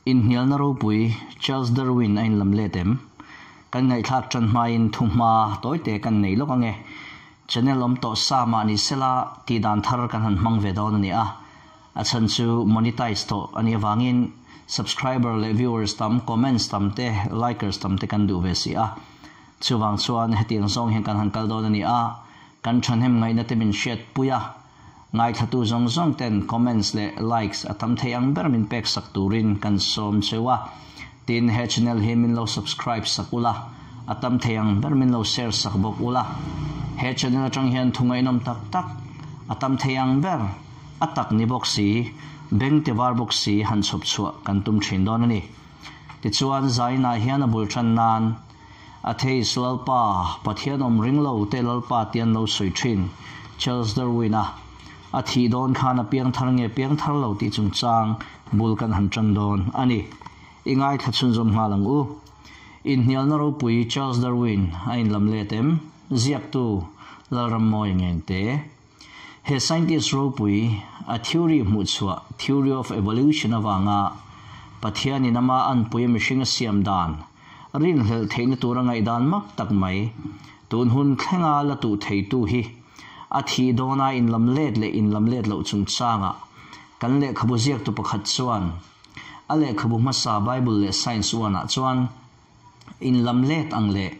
Inhnialna ropui Charles Darwin a inlam let em? Kan ngaihthlak tan hmain thuhma tawite kan nei lawk ange. Channel awm tawh sa mah ni sela tihdan thar kan han hmang ve dawn a ni a. A chhan chu monetize tawh a nih avangin subscriber leh viewers tam, comments tam te, likers tam te kan duh ve si a. Chuvang chuan hetiang zawng hian kan han kal dawn a ni a, kan thahnem ngaihna te min hriatpui a, ngaithlatu zawng zawng ten comments leh likes a tam thei ang ber min pek sak turin kan sawm cheu a. Tin, he channel hi min lo subscribe sak ula, a tam thei ang ber min lo share sak bawk ula. He channel atang hian thu ngaihnawm tak tak, a tam thei ang ber, a tak ni bawk si, beng ti var bawk si han chhawp chhuah kan tum thin dawn a ni. Tichuan, Zainah hian a bul tan nan Atheist Lalpa, Pathian awm ring lo te Lalpa ti an lo sawi thin, Charles Darwin-a a thih dawn khan a piang thar nge piang thar lo tih chungchang bul kan han tan dawn a ni. I ngaithla chhunzawm nghal ang u. Inhnialna ropui Charles Darwin a inlam let em? Ziaktu Lalrammawi Ngengte. He scientist ropui, a theory hmuhchhuah, theory of evolution avanga Pathianin ama anpui a mihring a siam dan, rinhlelh theihna tura ngaihdan mak tak mai, tun hun thlenga la tuh theitu hi a thih dawna inlam let leh inlam let loh chungchangah kan lehkhabu ziaktu pakhat chuan a lehkhabu hmasa Bible leh Science uanah chuan inlam let ang leh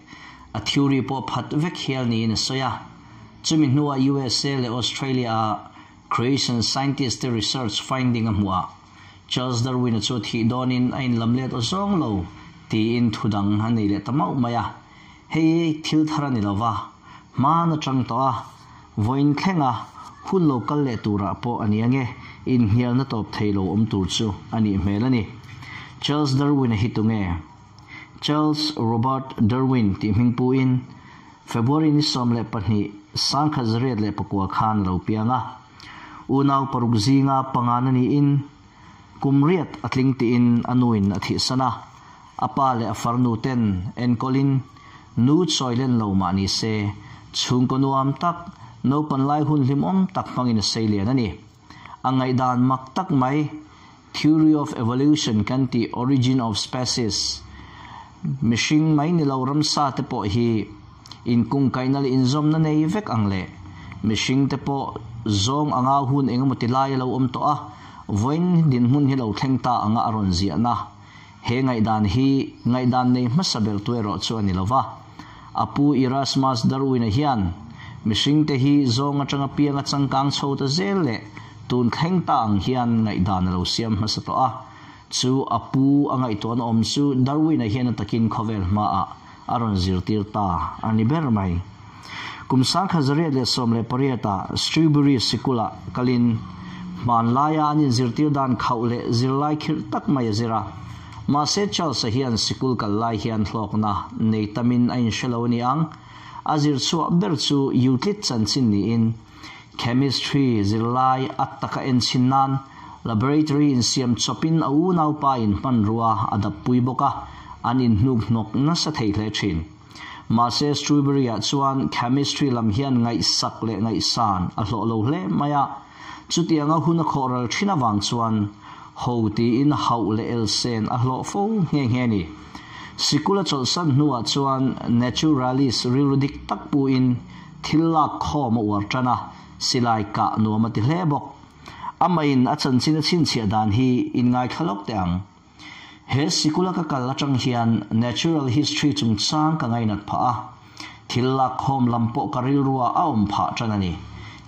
a theory pawh phat vek hial niin a sawi a. Chumi hnuah USA leh Australia-a creation scientist te research finding a hmuh a, Charles Darwin-a chu thih dawnin a inlam let aw zawng lo tiin thu dang a nei leh ta mauh mai a. Hei thil thar a ni lo va, hmaan atang tawh a, vawiin thlenga hun lo kal leh turah pawh a ni ange, inhnialna tawp thei lo awm tur chu a nih hmel a ni. Charles Darwin-a hi tunge? Charles Robert Darwin tih hming puin February ni 12, 1909 khan a lo piang a. Unau paruk zinga pangana niin kum riat a tling tiin a nuin a thihsan a, a pa leh a farnu ten enkawlin nu chawi len lo mah ni se, chhungkaw nuam tak, naupan lai hun hlimawm tak hmangin a sei lian a ni. A ngaihdan mak tak mai, Theory of Evolution kan tih Origin of Species, mihring mai ni lo ramsa te pawh hi inkungkaihna leh inzawmna nei vek ang leh mihring te pawh zawng anga hun engemaw ti lai a lo awm tawh a, vawiin dinhmun hi lo thleng ta anga a rawn ziahna. He ngaihdan hi ngaihdan nei hmasa ber tu erawh chu a ni lo va. A pu Erasmus Darwin-a hian mihring te hi zawng atanga pianga changkang chho ta zel leh tun thleng ta ang hian ngaihdan a lo siam hmasa tawh a. Chu a pu a ngaihtuahna awm chu Darwin-a hian a takin khawvel hmaah a rawn zirtir ta a ni ber mai. Kum 1818 ah Shrewsbury sikula kalin hmanlaia an inzirtir dan khauh leh zirlai khirh tak mai a zir a. Mahse Charles-a hian sikul kal lai hian hlawkna nei tamin a inhre lo a ni ang. A zir chhuah ber chu Euclid chanchin niin Chemistry zirlai a taka enchhin nan laboratory insiam chawpin a unaupa in hmanrua a dappui bawk a, an inhnuk hnawk nasa thei hle thin. Mahse Shrewsbury-ah chuan chemistry lam hian ngaihsak leh ngaihsan a hlawh lo hle mai a, chutianga hun a khawh ral thin avang chuan ho tiin hauh leh elsen a hlawh fo nghe nghe a ni. Sikul a chawlhsan hnuah chuan naturalist rilru dik tak puin thil lak khawm a uar tan a, silai kah nuam a ti hle bawk. Amahin a chanchin a chhinchhiah dan hi inngaithla lawk teh ang. He sikula ka kal atang hian natural history chungchang ka ngainat phah a, thil lak khawm lam pawh ka rilrua a awm phah tan a ni.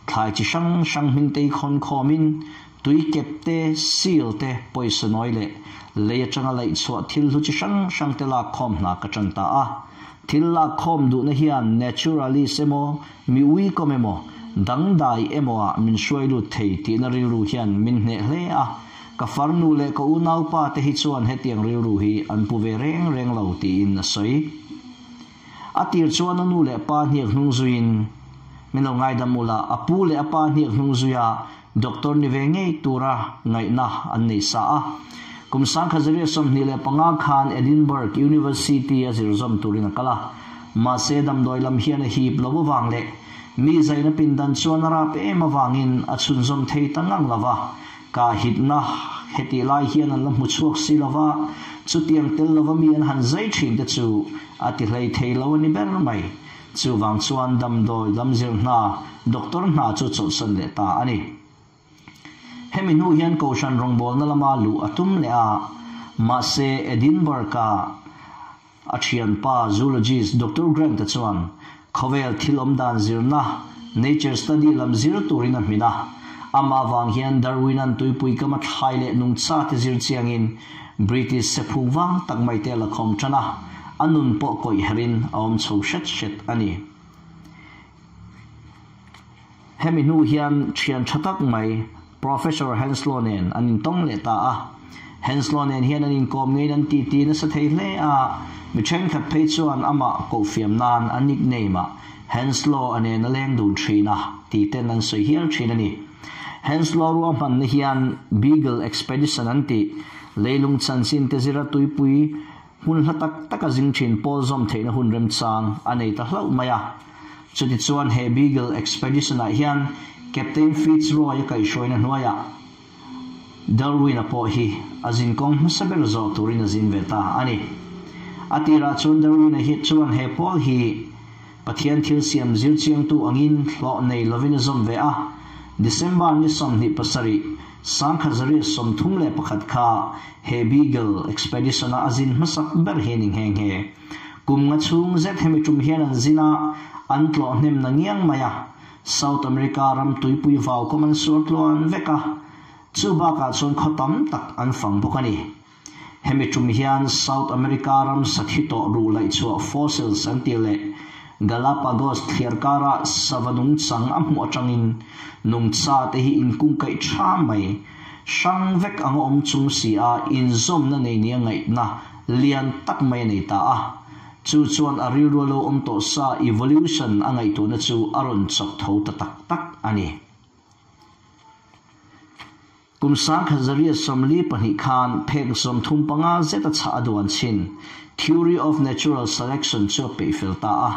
Thlai chi hrang hrang hming te hi khawn khawmin tui kep te, seal te, pawisa nawi leh lei atanga laih chhuah thil hlu chi hrang hrang te lak khawm hna ka tan ta a. Thil lak khawm duhna hian naturalist emaw, mi uikawm emaw, dangdai emaw ah min hruai lut thei tihna rilru hian min hneh hle a. Ka farnu leh ka unaupa te hi chuan hetiang rilru hi an pu ve reng reng lo tiin a sawi. A tir chuan a nu leh pa hniak hnung zuiin min lo ngaidam ula, a pu leh a pa hniak hnung zuia doctor ni ve ngei tura ngaihna an nei sa a. Kum 1925 khan Edinburgh University a zir zawm turin a kal a, mahse damdawi lam hian a hip lo avang leh mi zaina pindan chuan a rap em avangin a chhunzawm thei ta ngang lo va. Ka hitna Hetih lai hian an la hmu chhuak si lo va, chutiang tel lova mi an han zai thin te chu a ti hlei thei lo a ni ber mai. Chuvang chuan damdawi lam zir hna, doctor hna chu chawlhsan leh ta a ni. Hemi hnu hian Kohhran rawngbawlna lama luh a tum leh a, mahse Edinburgh-a A thianpa zoologist Doctor Grant-a chuan khawvel thil awmdan zirna, nature study, lam zir turin a hmin a. Amah vang hian Darwin-a'n tuipui kama thlai leh nungcha te zir chiangin British sephung vang tak mai te a la khawm tan a, a nun pawh kawih herin a awm chho hret hret a ni. Hemi hnu hian thian tha tak mai Professor Henslow nen an intawng leh ta a. Henslow nen hian an inkawm ngeiin an titi nasa thei hle a, mi thenkhat phei chuan amah kohfiam nan a nickname ah Henslow a nen a leng dun thin a tih ten an sawi hial thin a ni. Henslow ruahmanna hian Beagle Expedition an tih leilung chanchin te zira tuipui Hmun hla tak tak a zing thin pawl zawm theihna hun remchang a nei ta hlauh mai a. Chutichuan he Beagle Expedition-ah hian Captain Fitzroy a kaihhruaina hnuaiah Darwin-a pawh hi a zinkawng hmasa ber zawh turin a zin ve ta a ni. A tirah chuan Darwin-a hi chuan he pawl hi Pathian thil siam zir chiangtu angin hlawh nei lovin a zawm ve a. December ni 27, 1931 kha he Beagle Expedition-a a zin hmasak ber hi a ni nghe nghe. Kum nga chhung zet hemi tum hian an zin a, an tlawh hnem na ngiang mai a. South America ram tuipui vau kawm an suar tluan vek a, chu bakah chuan khaw tam tak an fang bawk a ni. Hemi tum hian South America ram sathi tawh ruh laih chhuah fossils an tih leh Galapagos thliar kara sava nungchang a hmuh atangin nungcha te hi inkungkaih tha mai hrang vek anga awm chung si a inzawmna nei nia ngaihna lian tak mai a nei ta a. Chu chuan a rilru a lo awm tawh sa evolution a ngaihtuahna chu a rawn chawk tho ta tak tak a ni. Kum 1942 khan phek 35 zet a chhah a duan chin Theory of Natural Selection chu a peih fel ta a.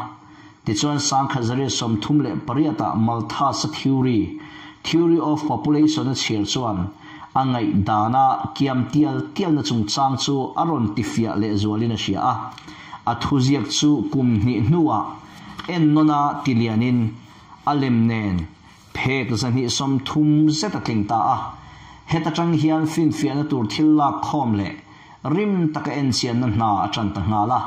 Tichuan 1938 ah Malthus-a theory, Theory of Population a chhiar chuan a ngaihdana kiam tial tialna chungchang chu a rawn tifiah lehzualin a hria a. A thuziak chu kum hnih hnuah ennawna tilianin a lem nen Phek 230 zet a tling ta a, heta tang hian finfiahna tur thil lak khawm leh rim taka enchianna hna a tan ta nghal a.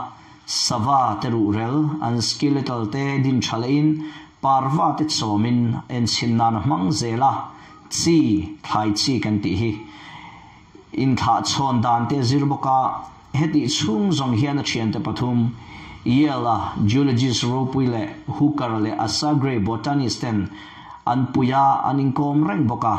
Sava te ruhrel, an skeletal te din tha lehin parva te chawmin enchhin nan a hmang zel a, chi, thlai chi kan tih hi Inthlah chhawn dan te zir bawk a, hetih chhung zawng hian a thiante pathum, Yale-a geologist ropui leh Hooker leh Asa Gray botanist ten an pui a, an inkawm reng bawk a.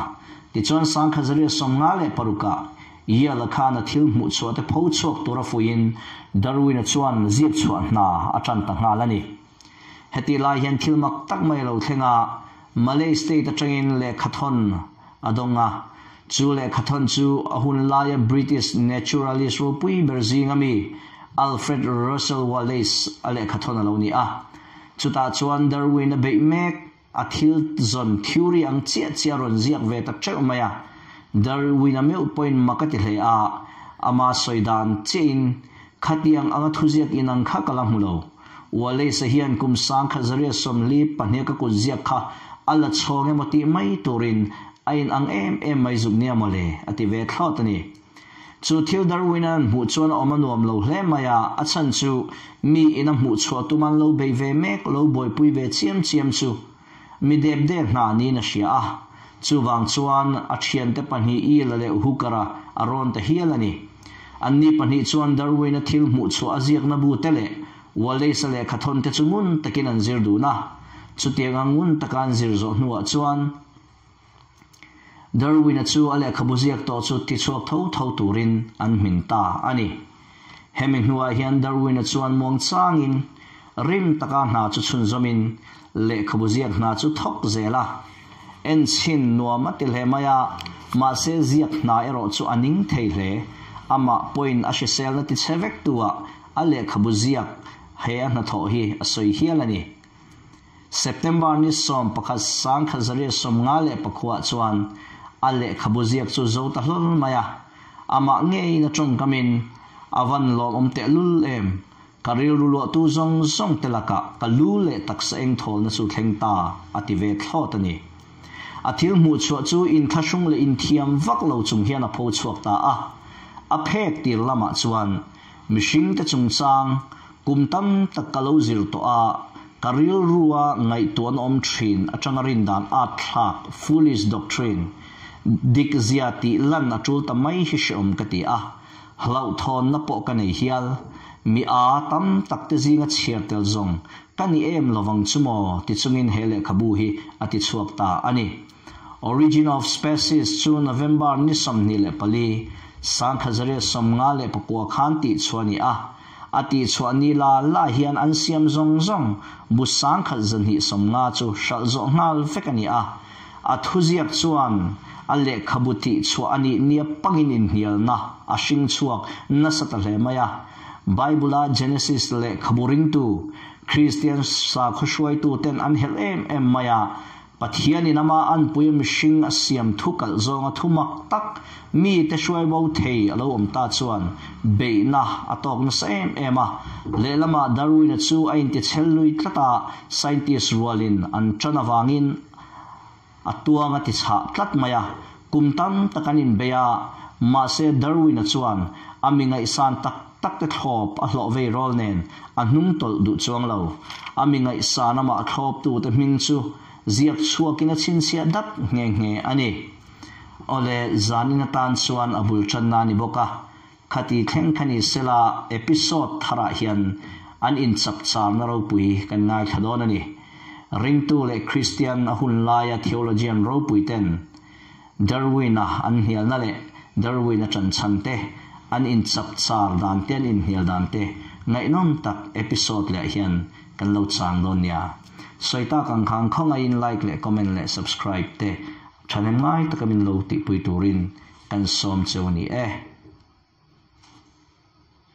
Tichuan 1956 ah Yale-a khan a thil hmuh chhuah te pho chhuak tura fuiin Darwin-a chuan ziak chhuah hna a tan ta nghal a ni. Hetih lai hian thil mak tak mai a lo thleng a, Malay state atangin lehkhathawn a dawng a. Chu lehkhathawn chu a hun laia British naturalist ropui ber zinga mi Alfred Russel Wallace a lehkhathawn a lo ni a. Chutah chuan Darwin a beih mek a thil zawn theory ang chiah chiah a rawn ziak ve ta teuh mai a. Darwin a meuh pawhin mak a ti hle a, ama sawi dan chiahin khatiang anga thuziak inang kha ka la hmu lo. Wallace-a hian kum 1942 ka kut ziak kha a la chhawng emaw tih mai turin a inang em em mai zuk nia mawle, a ti ve thlawt a ni. Chu thil Darwin-a an hmuh chuan a awm a nuam lo hle mai a, a chhan chu mi in a hmuh chhuah tum an lo bei ve mek, lo buaipui ve chiam chiam chu mi dep dep hna niin a hria a. Chuvang chuan a thiante pahnih Eel-a leh Hooker-a a rawn ta hial a ni. Anni pahnih chuan Darwin-a thil hmuh chhuah a ziakna bu te leh Wallace-a lehkhathawn te chu ngun takin an zir dun a. Chutianga ngun taka an zir zawh hnuah chuan Darwin-a chu a lehkhabu ziak tawh chu tichhuak tho tho turin an hmin ta a ni. Hemi hnuah hian Darwin-a chuan muangchangin rim taka hna chu chhunzawmin lehkhabu ziak hna chu thawk zel a. Enchhin nuam a ti hle mai a, mahse ziak hna erawh chu a ning thei hle. Amah pawhin a hriselna tichhe vek tuah a lehkhabu ziak he a hnathawh hi a sawi hial a ni. September ni 11 1954 chuan a lehkhabu ziak chu zo ta hlawm mai a. Amah ngeiin a tawngkamin, A van lawmawm tehlul em! Ka rilru luahtu zawng zawng te lakah ka lu leh taksa eng thawlna chu thleng ta, a ti ve thlawt a ni. A thil hmuh chhuah chu inthlahrung leh inthiam vak lo chung hian a pho chhuak ta a. A phek tir lamah chuan mihringte chungchang kum tam tak ka lo zir tawh a, ka rilrua ngaihtuahna awm thin atanga rindan at thlak, foolish doctrine, dik zia tih lan a tul ta mai hi hreawm ka ti a. Hlauhthawnna pawh ka nei hial. Mi â tam tak te zinga chhiar tel zawng ka ni em lovang chu maw ti chungin he lehkhabu hi a ti chhuak ta a ni. Origin of Species chu November ni 24, 1959 khan tihchhuah a ni a. A tihchhuah ni la la hian an siam zawng zawng bu 1250 chu hralh zawh nghal vek a ni a. A thuziak chuan a lehkhabu tihchhuah a nih nia pangin inhnialna a hring chhuak nasa ta hle mai a. Bible-a Genesis lehkhabu ringtu, Kristian sakhaw hruaituten an helh em em mai a, Pathianin ama anpuia mihring a siam thu kalh zawnga thu mak tak mite hruai bo thei a lo awm ta chuan beihna a tawk nasa em em a. Lehlamah Darwin-a chu a intichhel lui tlat a, scientist rualin an tan avangin A tuang a ti chhah tlat mai a, kum tam tak an inbei a, mahse Darwin-a chuan a mi ngaihsan tak tak te thlawp a hlawh vei rawl nen a hnung tawlh duh chuang lo. A mi ngaihsan amah thlawptute hming chu ziak chhuakin a chhinchhiah dat nghe nghe a ni. Awle, zanin atan chuan a bul tanna a ni bawk a, Khati thleng kha ni sela episode tharah hian an inchapcharna ropui kan ngaithla dawn a ni. Ringtu leh Kristian a hun laia theologian ropui ten Darwin-a an hnialna leh Darwin-a ṭanchhan te, an inchapchar dan te an inhnial dan te ngaihnawm tak episode leh hian kan lo chang dawn nia. Sawi tak ang khan khawngaihin like leh comment leh subscribe te ṭhahnem ngai taka min lo tihpui turin kan sawm cheu a ni e.